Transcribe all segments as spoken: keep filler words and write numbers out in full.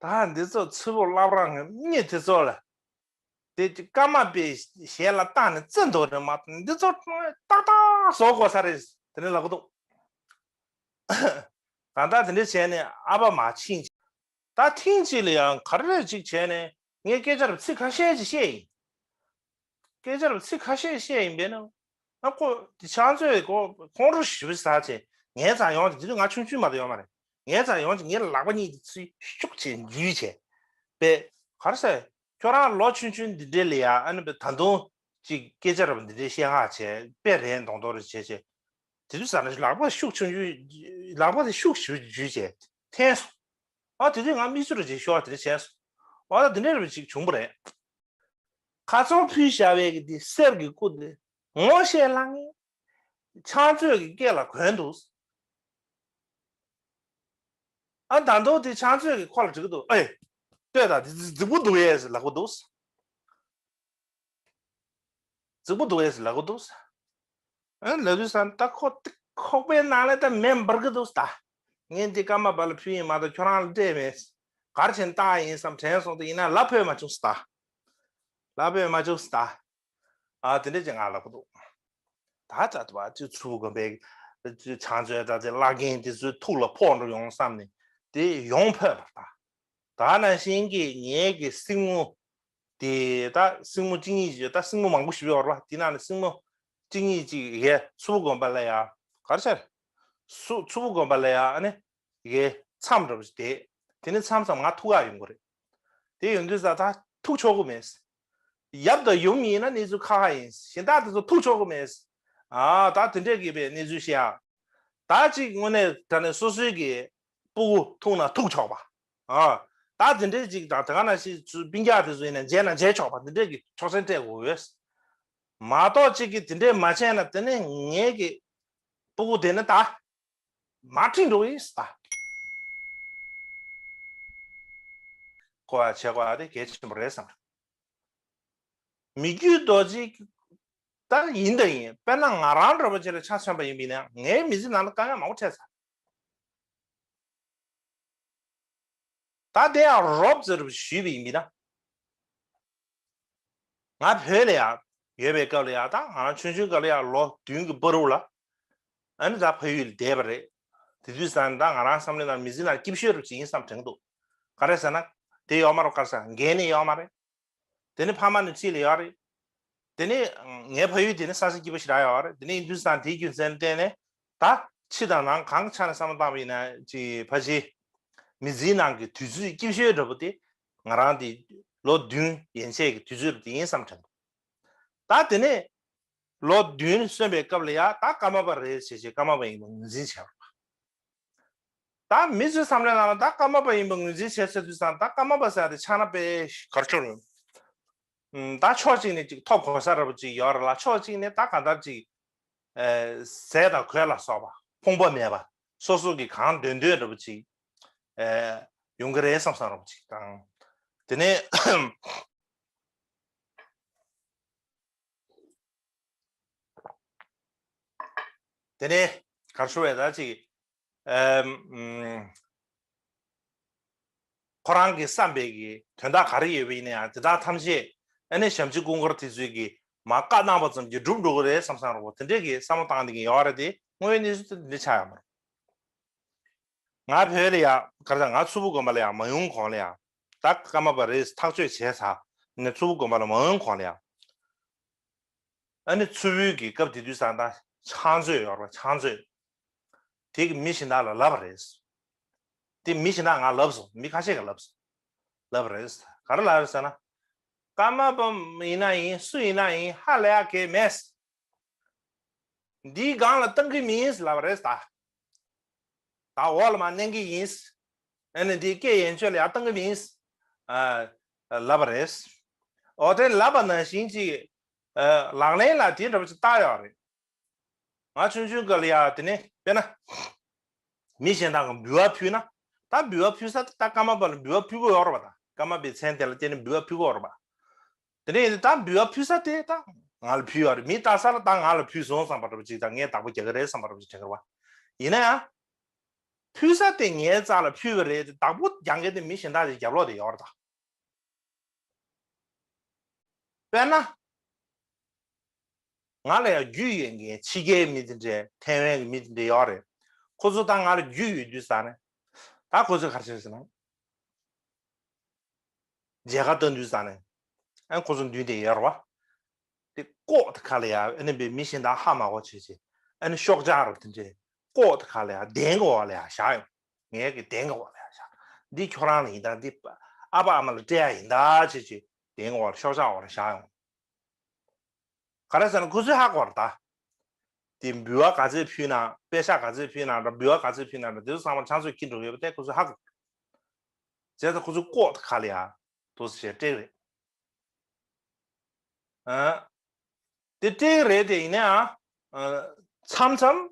ད་འདི་ཚོ་ཚུར་པོ་བླ་བྲང་གི་མི་དེ་ཚོ་ལ། དེ་ཀརྨ་པའི་ཞལ་ལ་བཏགས་ནས་བརྩི་འདུག་རེད་མ་གཏོགས་འདི་ཚོ་ཏག་ཏག་བཟོ་དགོས་ས་རེད། དེ་ནས་ལབ་གི་འདུག་གང་ལྟར་དེ་འདྲ་བྱས་ནས་ཨ་ཕ་མར་ཕྱིན། ད་ཐེངས་གཅིག་ལ་ཡང་ག་རེ་ཅིག་བྱས་ནས་ངས་སྐད་ཆ་རུ་ཚིག་ཁ་ཤས་ཅིག་བཤད་ཡིན། སྐད་ཆ་རུ་ཚིག་ཁ་ཤས་བཤད་ཡིན་པས་ན། ཨ་ཁོ་དེ་ཕྱག་མཛོད་ཁོ་ཁོང་ཁྲོ་ཞེ་པོ་ཟ་བྱས་ངའི་རྩར་ཡོང་དེ་དུས་ང་ཆུང་ཆུང་མ་གཏོགས་ཡོད་མ་རེད། ངའི་རྩར་ཡོང་བྱས་ངའི་ལག་པ་གཉིས་དེ་ཚུར་ཤུགས་བྱས་འཇུས་བྱས། པས་ག་རེ་ཟེར། ཁྱོད་རང་ལོ་ཆུང་ཆུང་འདི་འདྲའི་ལ་ཡ་ཨ་ནི་པའི་ད་དུང་ཅིག་སྐད་ཆ་རབ་འདི་འདྲའི་བཤད་ཧ་བྱས་དཔེ་རན་མདོག་མདོག་རེ་བྱས་བྱས། དེ་དུས་ཙ་ན་ལག་པ་ཤུགས་ཆུང་ཆུང་ལག་པ་དེ་ཤུགས་ཞེ་པོ་འཇུས་བྱས་འཐེན་སོང་། ཨ་དེ་དུས་ང་མིག་ཆུ་རེ་བྱས་ཤོར་དེ་འདྲ་བྱས་སོང་། ཨ་ད་དེ་འདྲ་རེ་ཅིག་བྱུང་བ་རེད། ཁ་ཚོན་ཕུལ་བཞག་པའི་གི་དེ་གསེར་གྱི་སྐུ་དེ་ངོ་ཤེས་ལ་ངས་ཕྱག་མཛོད་ཀྱི་སྐེ་ལ་གོན་འདུག་ཨ་ད་དུང་དེ་ཕྱག་མཛོད་ཀྱི་ཁོ་ལ་འདྲི་གི་འདུག་ཨེ། ལྟོས་དང་དེ་རྫིག་པོ་འདུག་ཨེ་ཟེར་ལབ་གི་འདུག་རྫིག་པོ་འདུག་ཨེ་ཟེར་ལབ་གི་འདུག་ཨ་ལབ་དུས་ཙ་ན་ད་ཁོ་ཁོག་པའི་ནང་ལ་ད་མེ་འབར་གི་འདུག་ད། ངས་འདི་ཀརྨ་པ་ལ་ཕུལ་ཡིན་མ་གཏོགས་ཁྱོད་རང་ལ་སྤྲད་མེད། གར་བྱས་ནས་བཏང་ཡིན་བསམ་དྲན་སོང་དུས་ཡིན་ན་ལབ་ཕོད་མ་བྱུང་ད། ལབ་ཕོད་མ་བྱུང་ད། ཨ་དེ་འདྲ་ཅིག་ང་ལབ་གི་འདུག་ད་ད་དུ་བ་ཅིག་ཚུར་དགོན་པའི་ཕྱག་མཛོད་དང་དེ་བླ་རྒན་དེ་ཚོའི་ཐུགས་ལ་ཕོག་འགྲོ་ཡོང་བསམ་ནས་དེ་ཡོང་ཕོད་པ་ད། ད་ནང་བཞིན་གྱི་ངའི་གི་སྲིང་མོ། དེ་ད་སྲིང་མོ་གཅིག་གཉིས་ཅིག་ད་སྲིང་མོ་མང་པོ་ཞིག་ཡོད་རེད་བ། དེ་ནང་ནས་སྲིང་མོ་གཅིག་གཉིས་ཅིག་ཡ་མཚུར་ཕུ་དགོན་པ་ལ་ཡ་ག་རེ་ཟེར། སུ་མཚུར་ཕུ་དགོན་པ་ལ་ཡ་ཨ་ནི་ཡ་མཚམས་འདྲ་པོ་ཞིག་བསྡད། དེ་ནས་མཚམས་མཚམས་ང་ཐུག་ག་ཡོང་གི་རེད། དེ་ཡོང་དུས་ཙ་ད་ཐུག་ཆོག་གི་མེད། ཡབ་དང་ཡུམ་ཡིན་ན་གནས་ཚུལ་ཁག་ཁག་ཡིན། གཞན་དག་དེ་ཚོ་ཐུག་ཆོག་གི་མེད། ཨ་ད་དེ་འདྲས་ཀྱི་པའི་གནས་ཚུལ་བཤད་ཡ། ད་ཅིག་དངོས་གནས་དྲང་གནས་སོ་སོའི་གི་སྤུ་གུ་ཐུག་ན་ཐུག་ཆོག་པ། ཨ་ད་དེ་འདྲས་ཅིག་དང་དེ་ག་ནང་བཞིན་ཚུར་སྤུན་ཀྱག་དེ་ཚོ་ཡིན་ན་མཇལ་ན་མཇལ་ཆོག་པ་དེ་འདྲས་ཀྱི་ཆོག་མཆན་སྤྲད་དགོས་ཡོད། མ་གཏོགས་ཅིག་གིས་དེ་འདྲས་མ་བྱས་ན་དེ་ནས་ངའི་གི་སྤུ་གུ་དེ་ནི་ད་མར་ཁྲིད་འགྲོ་གི་ཡིན་ད། གོ་བ་བྱེད་དགོས་ཡ་དེ་གལ་ཆེན་པོ་རེད་བསམ། མི་བསྐྱོད་རྡོ་རྗེ་ད་ཡིན་ད་ཡིན། དཔེར་ན་ང་རང་འདྲ་པོ་ཅིག་ལ་ཆ་མཚོན་པ་ཡིན་པ་ཡིན་ན་ངའི་མི་ཚེ་ནང་ལ་དཀའ་ངལ་མང་པོ་འཕྲད་ཚར། ད་དེ་ཡང་རོབ་ཙམ་ཞུས་པ་ཡིན་པ་ཡིན་ན། ང་བོད་ལ་ཡང་ཡོད་པའི་སྐབས་ལ་ཡང་ད་ང་རང་ཆུང་ཆུང་སྐབས་ལ་ཡང་ལོ་བདུན་གྱི་བར་དུ་ལ་ཨ་ནི་ད་ཕ་ཡུལ་ལ་བསྡད་པ་རེད། དེ་དུས་ཙང་ད་ང་རང་བསམ་བློའི་ནང་མི་ཚེ་ནང་སྐྱིད་ཤོས་རུ་ཅིག་ཡིན་བསམ་དྲན་གྱི་འདུག་ག་རེ་ཟེར་ན། དེ་ཡོད་མ་རེད། ག་རེ་ཟེར་ན་རྒན་ནི་ཡོད་མ་རེད། དེ་ནི་ཕ་མ་ནི་འཁྲིས་ལ་ཡོད་རེད། དེ་ནི་ངའི་ཕ་ཡུལ་དེ་ནི་ས་ཆ་སྐྱིད་པོ་ཞེ་དྲག་ཡོད་རེད། དེ་ནི་ཡིན་དུས་ཙང་དེའི་རྒྱུ་མཚན་བརྟེན་ནས་ད་ཕྱི་དང་ནང་གང་གི་ཆ་ནས་བསམ་བློ་བཏང་བ་ཡིན་ན་ཅིག་ཕལ་ཆེར་མི་ཚེའི་ནང་གི་དུས་ཚོད་སྐྱིད་ཤོས་འདྲ་པོ་དེ་ང་རང་དེ་ལོ་བདུན་ཡན་ཆད་ཀྱི་དུས་ཚོད་དེ་ཡིན་བསམ་དྲན་འདུག་ད་དེ་ནས་ལོ་བདུན་སོན་པའི་སྐབས་ལ་ཡ་ད་ཀརྨ་པ་རེད་ཟེར་བྱས་ཀརྨ་པ་ཡིན་པ་ངོས་འཛིན་བྱས་པ། ད་མི་ཚོའི་བསམ་བློའི་ནང་ལ་ད་ཀརྨ་པ་ཡིན་པ་ངོས་འཛིན་བྱས་ཚར་དུས་ཙང་ད་ཀརྨ་པ་ཟེར་ཡ་དེ་ཆགས་ན་དཔེ་གར་ཆོར་ཡོང་། ད་ཕྱོགས་གཅིག་ནས་ཅིག་ཐོབ་གོ་ས་འདྲ་པོ་ཅིག་ཡོད་རེད་ལ། ཕྱོགས་གཅིག་ནས་ད་གང་ལྟར་ཅིག་ཟས་དང་གོས་ལ་སོགས་པ་ཕོངས་པ་མེད་པ་སོ་སོ་གི་གང་འདོད་འདོད་འདྲ་པོ་ཅིག་ཡོང་གི་རེད་བསམ་བསམ་འདྲ་པོ་ཅིག་དང་། དེ་ནས། དེ་ནས་གར་ཤོར་བས་ད་ཅིག་ཨམ། ཁོ་རང་གི་བསམ་པའི་གི་དོན་དག་ག་རེ་ཡོད་པ་ཡིན་ན་ཡང་དེ་དག་ཐམས་ཅད་ཨ་ནི་ཞབས་ཕྱི་སྐུ་འཁོར་དེ་ཚོས་གི་མར་བཀའ་གནང་བ་ཙམ་གྱིས་འགྲུབ་འགྲོ་གི་རེད་བསམ་བསམ་རོགས་པ་དེ་འདྲས་ཀྱི་བསམ་བློ་བཏང་བསྡད་མཁན་ཡོད་རེད་དེ། དངོས་ཡོད་གནས་ཚུལ་དེ་འདྲ་ཆགས་ཡོད་མ་རེད། ང་བོད་ལ་ཡ་ག་རེ་ཟེར། ང་མཚུར་ཕུ་དགོན་པ་ལ་ཡ་མ་ཡོང་གོང་ལ་ཡ། ད་ཀརྨ་པ་རེད་ཐག་གཅོད་བྱས་ཚར་ནས་མཚུར་ཕུ་དགོན་པ་ལ་མ་ཡོང་གོང་ལ་ཡ། ཨ་ནི་མཚུར་ཕུའི་གི་སྐབས་དེ་དུས་ཙང་ད་ཕྱག་མཛོད་ཡོད་རེད་པ། ཕྱག་མཛོད་དེ་གི་མི་གཞན་དག་ལ་ལབ་པ་རེད། དེ་མི་གཞན་དག་ང་ལབ་སོང་། མི་ཁ་ཤས་ཀྱིས་ལབ་སོང་། ལབ་པ་རེད། ག་རེ་ལབ་རེད་ཟེར་ན། ཀརྨ་པ་ཡིན་ན་ཡིན། སུ་ཡིན་ན་ཡིན། ཧ་ལས་ཡ་གི་མེད། འདིའི་སྒང་ལ་བཏང་གི་མིན་ལབ་པ་རེད་ད། ད་འོག་ལ་མར་མནན་གི་ཡིན། ཨ་ནི་འདིའི་སྐད་ཡན་ཆོད་ལ་ཡར་བཏང་གི་མིན། ཨ། ལབ་པ་རེད། འོ་དེ་ལབ་པ་ནང་བཞིན་གྱི། ཨ། ལག་ལེན་ལ་དེ་འདྲ་པོ་ཅིག་བསྟར་ཡོད་རེད། ང་ཆུང་ཆུང་སྐབས་ལ་ཡ་དེ་ནས་དཔེར་ན། མི་གཞན་དག་གིས་འབུལ་བ་ཕུལ་ན། ད་འབུལ་བ་ཕུལ་ས་དེ་ད་ཀརྨ་པ་ལ་འབུལ་བ་ཕུལ་དགོས་ཡོད་རེད་པ། ད་ཀརྨ་པའི་མཚན་དེ་ལ་བརྟེན་ནས་འབུལ་བ་ཕུལ་དགོས་ཡོད་རེད་པ། དེ་ནས་ད་འབུལ་བ་ཕུལ་ས་དེ་ད་ང་ལ་ཕུལ་ཡོད་རེད། མི་ལྟ་ས་ལ་ད་ང་ལ་ཕུལ་སོང་བསམ་པ་འདྲ་པོ་ཅིག་དང་། ངས་བདག་པོ་རྒྱག་གི་རེད་བསམ་པ་འདྲ་པོ་ཅིག་དྲན་གི་རེད་པ། ཡིན་ན་ཡང་། ཕུལ་ས་དེ་ངའི་རྩ་ལ་ཕུལ་བ་རེད་དེ། བདག་པོ་རྒྱག་མཁན་དེ་མི་གཞན་དག་ཅིག་རྒྱབ་ལོགས་དེ་ཡོད་རེད་ད། དཔེར་ན། ང་ལ་ཡང་རྒྱུས་ཡོད་མཁན་ཕྱི་རྒྱལ་མི་དེ་འདྲས་ཐའེ་ཝན་གྱི་མི་དེ་འདྲས་ཡོད་རེད། ཁོ་ཚོ་ད་ང་ལ་རྒྱུས་ཡོད་དུས་ཙང་ནས། ད་ཁོ་ཚོས་ག་རེ་བྱས་ཟེར་ན། མཇལ་ཁ་བཏང་དུས་ཙང་ནས། ཨ་ཁོ་ཚོ་མདུན་དེ་ཡོད་རེད་བ། དེ་ལྐོག་དེ་ཁ་ལ་ཡ་ཨ་ནི་བའི་མི་གཞན་དག་ཧ་མ་གོ་བྱས་བྱས། ཨ་ནི་ཤོག་བྱང་རུ་དེ་འདྲས་ལྐོག་དེ་ཁ་ལ་ཡ་གདན་གྱི་འོག་ལ་ཡ་བཞག་ཡོང་། ངའི་གི་གདན་གྱི་འོག་ལ་ཡ་བཞག་འདི་ཁྱོད་རང་ལ་ཡིན་ད། འདི་ཨ་ཕ་ཨ་མ་ལ་སྤྲད་ཡ་ཡིན་ད་བྱས་བྱས། གདན་གྱི་འོག་ལ་ཤོག་བྱང་འོག་ལ་བཞག་ཡོང་། ག་རེ་ཟེར་ན་ཁོ་ཚོས་ཧ་གོ་རེད་ད། དེ་འབུལ་བ་ག་ཚད་ཕུལ་ན། པད་ཤག་ག་ཚད་ཕུལ་ན་འདྲ། འབུལ་བ་ག་ཚད་ཕུལ་ན་འདྲ། དེ་ཚོ་ཚང་མ་ཕྱག་མཛོད་འཁྱེར་འགྲོ་གི་ཡོད་པ་དེ་ཁོ་ཚོས་ཧ་གོ། བྱས་ཙང་ཁོ་ཚོས་ལྐོག་དེ་ཁ་ལ་ཡ་འདུག་སེ་བྱས་སྤྲད་རེད། ཨ། དེ་སྤྲད་རེད་དེ། ཡིན་ནའང་། ཨ། མཚམས་མཚམས་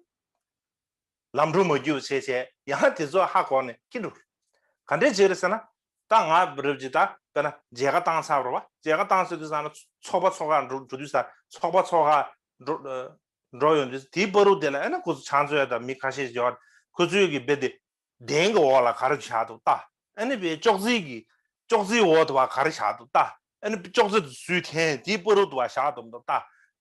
ལམ་འགྲོ་མ་རྒྱུག་བྱས་བྱས་ཡང་དེ་ཚོ་ཧ་གོ་ནས་འཁྱེར་འགྲོ། ག་འདྲས་བྱས་རེད་ཟེར་ན། ད་ང་རབ་ཅིག་ད་དཔེར་ན་མཇལ་ཁ་བཏང་ཚར་རེད་བ། མཇལ་ཁ་བཏང་ཚར་དུས་ཙང་ན་ཚོགས་པ་ཚོགས་ཁག་འགྲོ་འགྲོ་དུས་ཙང་། ཚོགས་པ་ཚོགས་ཁག་འགྲོ་འགྲོ་ཡོང་དུས། དེའི་བར་དུ་དེ་ལ་ཨ་ནི་ཁོ་ཚོ་ཕྱག་མཛོད་དང་མི་ཁ་ཤས་ཡོད། ཁོ་ཚོས་གི་རྦད་དེ་གདན་གྱི་འོག་ལ་ག་རེ་བཞག་འདུག་ལྟ། ཨ་ནི་བའི་ཅོག་ཙེ་གི་ཅོག་ཙེའི་འོག་ཏུ་བ་ག་རེ་བཞག་འདུག་ལྟ། ཨ་ནི་ཅོག་ཙེ་དེ་ཚུར་འཐེན། དེའི་བར་དུ་བ་བཞག་འདུག་ལྟ།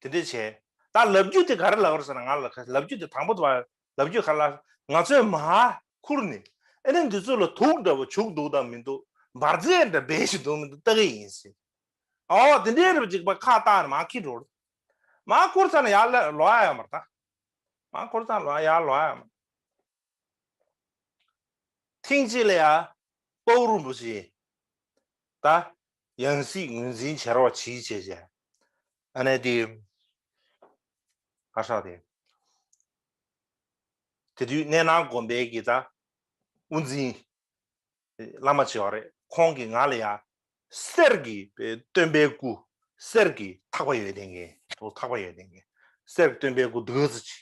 དེ་འདྲས་བྱས། ད་ལབ་རྒྱུ་དེ་ག་རེ་ལབ་རེད་ཟེར་ན། ང་ལ་ལབ་རྒྱུ་དེ་དང་པོ་དུ་བ་ལབ་རྒྱུ་ག་རེ་ལབ། ང་ཚོས་མར་ཁུར་ནས་ཨ་ནི་འདི་ཚོ་ལ་དུག་འདྲ་བོ་བྱུག་འདུག་དང་མི་འདུག་འབར་རྫས་འདྲ་འབེལ་བཞིན་འདུག་མི་འདུག་ལྟ་གི་ཡིན་ཟེར། ཨོ་དེ་འདྲས་རེད་པ། ཅིག་པ་ཁ་བཏགས་ནས་མར་འཁྱེར་འགྲོ། མར་ཁུར་ཚར་ན་ཡར་ལོག་ཡ་ཡོད་མ་རེད་ད། མར་ཁུར་ཚར་ན་ལོག་ཡར་ལོག་ཡ་ཡོད་མ་རེད། ཐེངས་གཅིག་ལ་ཡ་དཔའ་བོ་རིན་པོ་ཆེ་ད་ཡང་སྲིད་ངོས་འཛིན་བྱེད་རོགས་གྱིས་བྱས་བྱས། ཨ་ནི་དེ་ག་ཤག་དེ། དེ་དུས་གནས་ནང་དགོན་པའི་གི་ད་དབུ་འཛིན་བླ་མ་ཅིག་ཡོད་རེད། ཁོང་གིས་ང་ལ་ཡ་གསེར་གྱི་སྟོན་པའི་སྐུ། གསེར་གྱི་ཐག་པ་ཡོད་ལྡན་མཁན། ཐག་པ་ཡོད་ལྡན་མཁན་གསེར་གྱི་སྟོན་པའི་སྐུ་འདི་ག་ཙམ་ཅིག་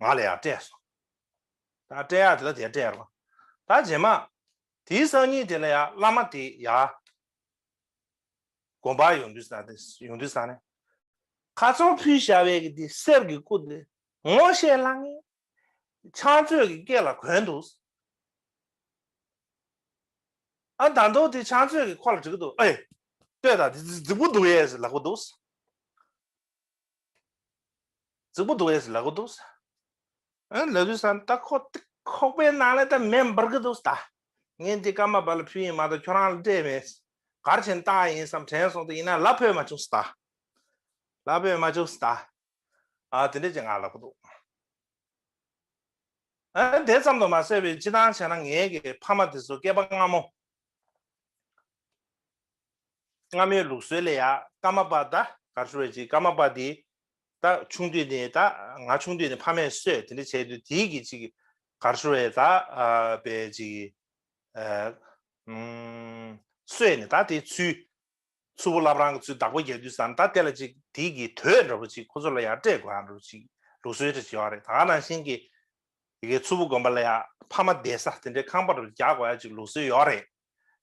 ང་ལ་ཡར་སྤྲད་སོང་། ད་སྤྲད་ཡག་དེ་ལ་དེ་སྤྲད་རོགས། ད་རྗེས་མ་དེའི་སང་ཉིན་དེ་ལ་ཡ་བླ་མ་དེ་ཡ་དགོན་པར་ཡོང་དུས་ས་དེ་ཡོང་དུས་ས་ནས། ཁ་སང་ཕུལ་བཞག་པའི་གི་དེ་གསེར་གྱི་སྐུ་དེ་ངོ་ཤེས་ལ་ངས་ཕྱག་མཛོད་ཀྱི་སྐེ་ལ་གོན་འདུག་ཨ་ད་དུང་དེ་ཕྱག་མཛོད་ཀྱིས་ཁོ་ལ་འདྲི་གི་འདུག་ཨེ། ལྟོས་དང་། དེ་རྫིག་པོ་འདུག་ཡས་ཟེར་ལབ་གི་འདུག་རྫིག་པོ་འདུག་ཡས་ལབ་གི་འདུག་ཨ་ལབ་དུས་ཙང་ད་ཁོ་དེ་ཁོག་པའི་ནང་ལ་ད་མེ་འབར་གི་འདུག་ད་ངས་འདི་ཀརྨ་པ་ལ་ཕུལ་ཡིན་མ་གཏོགས་ཁྱོད་རང་ལ་སྤྲད་མེད། ག་རེ་བྱས་ནས་བཏང་ཡིན་བསམ་དྲན་སོང་། དེ་ཡིན་ན་ལབ་ཕོད་མ་བྱུང་ད། ལབ་ཕོད་མ་བྱུང་ད། ཨ་དེ་འདྲས་ཅིག་ང་ལབ་གི་འདུག་ཨ་དེ་ཙམ་དུ་མ་ཟད་པའི་སྤྱིར་བཏང་བྱས་ན་ངའི་གི་ཕ་མ་དེ་ཚོ་སྐྱེས་པ་སྔ་མོ། སྔ་མོའི་ལུགས་སྲོལ་ལ་ཡ་ཀརྨ་པ་ད་ག་རེ་ཞུ་དགོས་རེད། ཅིག་ཀརྨ་པ་དེ་ད་ཆུང་དུས་ནས། ད་ང་ཆུང་དུས་ནས་ཕ་མས་གསོས། དེ་འདྲ་བྱས་དུས་དེའི་གི་ཅིག་ག་རེ་ཞུ་དགོས་རེད། ད་ཨ་པའི་ཅིག་ཨ་ཨུམ་གསོས་ནས། ད་དེ་ཚུལ་མཚུར་ཕུ་བླ་བྲང་གི་ཚུལ་བདག་པོ་རྒྱག་དུས་ཙང་ད་དེ་ལ་ཅིག་དེའི་གི་དོད་འདྲ་པོ་ཅིག་ཁོ་ཚོ་ལ་ཡ་སྤྲད་དགོས་ཡག་འདྲ་པོ་ཅིག་ལུགས་སྲོལ་འདྲ་ཅིག་ཡོད་རེད། ད་ག་ནང་བཞིན་གི་ཡི་གེ་མཚུར་ཕུ་དགོན་པ་ལ་ཡ་ཕ་མ་བསྡད་ས་དེ་འདྲའི་ཁང་པ་འདྲ་པོ་རྒྱག་དགོས་ཡག་ཅིག་ལུགས་སྲོལ་ཡོད་རེད།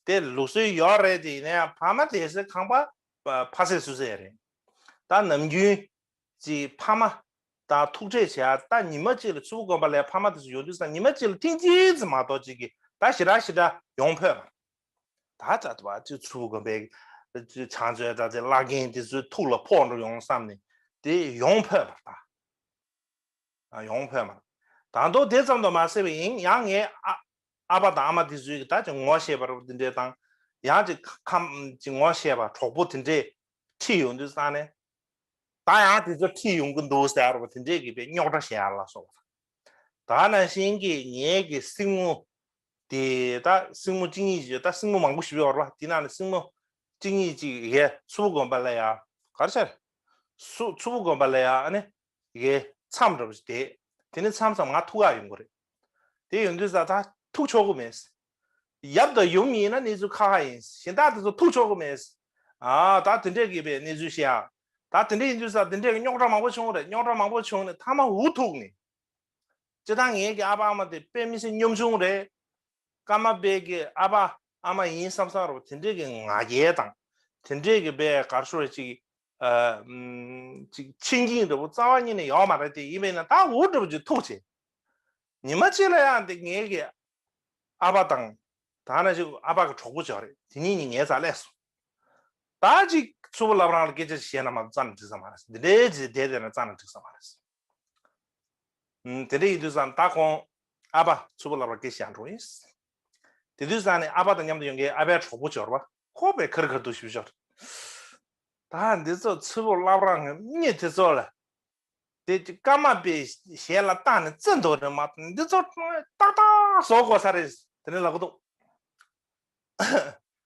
དེ་ལུགས་སྲོལ་ཡོད་རེད། དེ་ཡིན་ན་ཡང་ཕ་མ་བསྡད་སའི་ཁང་པ་ཕ་ཕ་སེ་སུ་སེ་རེད། ད་ནམ་རྒྱུན་ཅིག་ཕ་མ་དང་ཐུག་འཕྲད་བྱེད་ཡག་ད་ཉི་མ་གཅིག་ལ་མཚུར་ཕུ་དགོན་པ་ལ་ཡ་ཕ་མ་དེ་ཚོ་ཡོང་དུས་ཙང་ཉི་མ་གཅིག་ལ་ཐེངས་གཅིག་ཙམ་མ་གཏོགས་ཅིག་གི་ད་ཞེ་དྲག་ཞེ་དྲག་ཡོང་ཕོད་མ་རེད། ད་ད་ད་ཅིག་མཚུར་ཕུ་དགོན་པའི་ཕྱག་མཛོད་དང་དེ་བླ་རྒན་དེ་ཚོའི་ཐུགས་ལ་ཕོག་འགྲོ་ཡོང་བསམ་ནས་དེ་ཡོང་ཕོད་མ་རེད་ད། ཨ་ཡོང་ཕོད་མ་རེད། ད་དུང་དེ་ཙམ་དུ་མ་ཟད་པ་ཡིན། ཡང་ངའི་ཨ་ཨ་ཕ་དང་ཨ་མ་དེ་ཚོས་ཀྱི་ད་ཅིག་ངོ་ཤེས་པ་འདྲ་པོ་དེ་འདྲས་དང་། ཡང་ཅིག་ཁམས་ཅིག་ངོ་ཤེས་པ་གྲོགས་པོ་དེ་འདྲས་ཁྲིད་ཡོང་དུས་ཙང་ནས། ད་ཡང་དེ་ཚོ་ཁྲིད་ཡོང་གི་འདུག་ཟེར་བ་དེ་འདྲས་ཀྱི་པའི་རྙོག་དྲ་བཤད་ཡག་ལ་སོགས་པ། ད་ནང་བཞིན་གྱི་ངའི་གི་སྲིང་མོ་དེ། ད་སྲིང་མོ་གཅིག་གཉིས་ཅིག་ཡོད། ད་སྲིང་མོ་མང་པོ་ཞིག་ཡོད་རེད་པ། དེ་ནང་ནས་སྲིང་མོ་གཅིག་གཉིས་ཅིག་ཡ་མཚུར་ཕུ་དགོན་པ་ལ་ཡ་ག་རེ་ཟེར། མཚུར་མཚུར་ཕུ་དགོན་པ་ལ་ཡ་ཨ་ནི་ཡ་མཚམས་འདྲ་པོ་ཞིག་བསྡད། དེ་ནས་མཚམས་མཚམས་ང་ཐུག་ག་ཡོང་གི་རེད། དེ་ཡོང་དུས་ཙང་ད་ཐུག་ཆོག་གི་མེད། ཡབ་དང་ཡུམ་ཡིན་ན་གནས་ཚུལ་ཁག་ཁག་ཡིན། གཞན་དག་དེ་ཚོ་ཐུག་ཆོག་གི་མེད། ཨ་ད་དེ་འདྲས་ཀྱི་པའི་གནས་ཚུལ་བཤད་ཡག་ད་དེ་འདྲས་ཡིན་དུས་ཙང་དེ་འདྲས་ཀྱི་རྙོག་དྲ་མང་པོ་བྱུང་རེད། རྙོག་དྲ་མང་པོ་བྱུང་ནས་མཐའ་མ་འུ་ཐུག་ནས། སྤྱིར་བཏང་ངའི་གི་ཨ་ཕ་ཨ་མ་དེ་དཔེ་མི་སྲིད་གཉོམ་ཆུང་རེད། ཀརྨ་པའི་གི་ཨ་ཕ་ཨ་མ་ཡིན་བསམ་བསམ་རོ། དེ་འདྲས་ཀྱི་ང་རྒྱལ་དང་། དེ་འདྲས་ཀྱི་པའི་ག་རེ་ཞུ་རེད། ཅིག་ཨ་ཅིག་ཆེ་འགྱིང་འདྲ་པོ་རྩ་བ་ཉིད་ནས་ཡོད་མ་རེད། དེ་ཡིན་པས་ན་ད་འུ་འདྲ་པོ་ཅིག་ཐུག་བྱས། ཉི་མ་གཅིག་ལ་ཡང་འདི་ངེད་ཀྱི་ཨ་ཕ་དང་། ད་ནང་བཞིན་ཨ་ཕ་གི་གྲོགས་པོ་ཅིག་ཡོད་རེད། དེ་གཉིས་གཉིས་ངའི་རྩར་སླེབས་སོང་། ད་ཅིག་མཚུར་ཕུ་བླ་བྲང་ལ་སྐད་ཆ་ཞིག་བཤད་ན་མ་གཏོགས་རྩ་ནས་འགྲིག་ས་མ་རེད། འདི་འདྲའི་ཅིག་བསྡད་བསྡད་ན་རྩ་ནས་འགྲིག་ས་མ་རེད། ཨུམ། དེ་འདྲ་ཡིན་དུས་ཙང་ད་ཁོང་ཨ་ཕ་མཚུར་ཕུ་བླ་བྲང་སྐད་ཆ་བཤད་འགྲོ་ཡིན། དེ་དུས་ཙང་ནས་ཨ་ཕ་དང་མཉམ་དུ་ཡོང་མཁན་ཨ་ཕའི་གྲོགས་པོ་ཅིག་ཡོད་རེད་པ། ཁོ་དཔེ་ཁེར་ཁེར་འདུག་ཞིབ་ཞིབ། ད་འདི་ཚོ་མཚུར་ཕུ་བླ་བྲང་གི་མི་དེ་ཚོ་ལ། དེ་སྐར་མ་དཔེ་ཞལ་ལ་བཏགས་ནས་བརྩི་འདུག་ནས་མ་གཏོགས་འདི་ཚོ་ཏག་ཏག་བཟོ་དགོས་ས་རེད། དེ་ནས་ལབ་གི་འདུག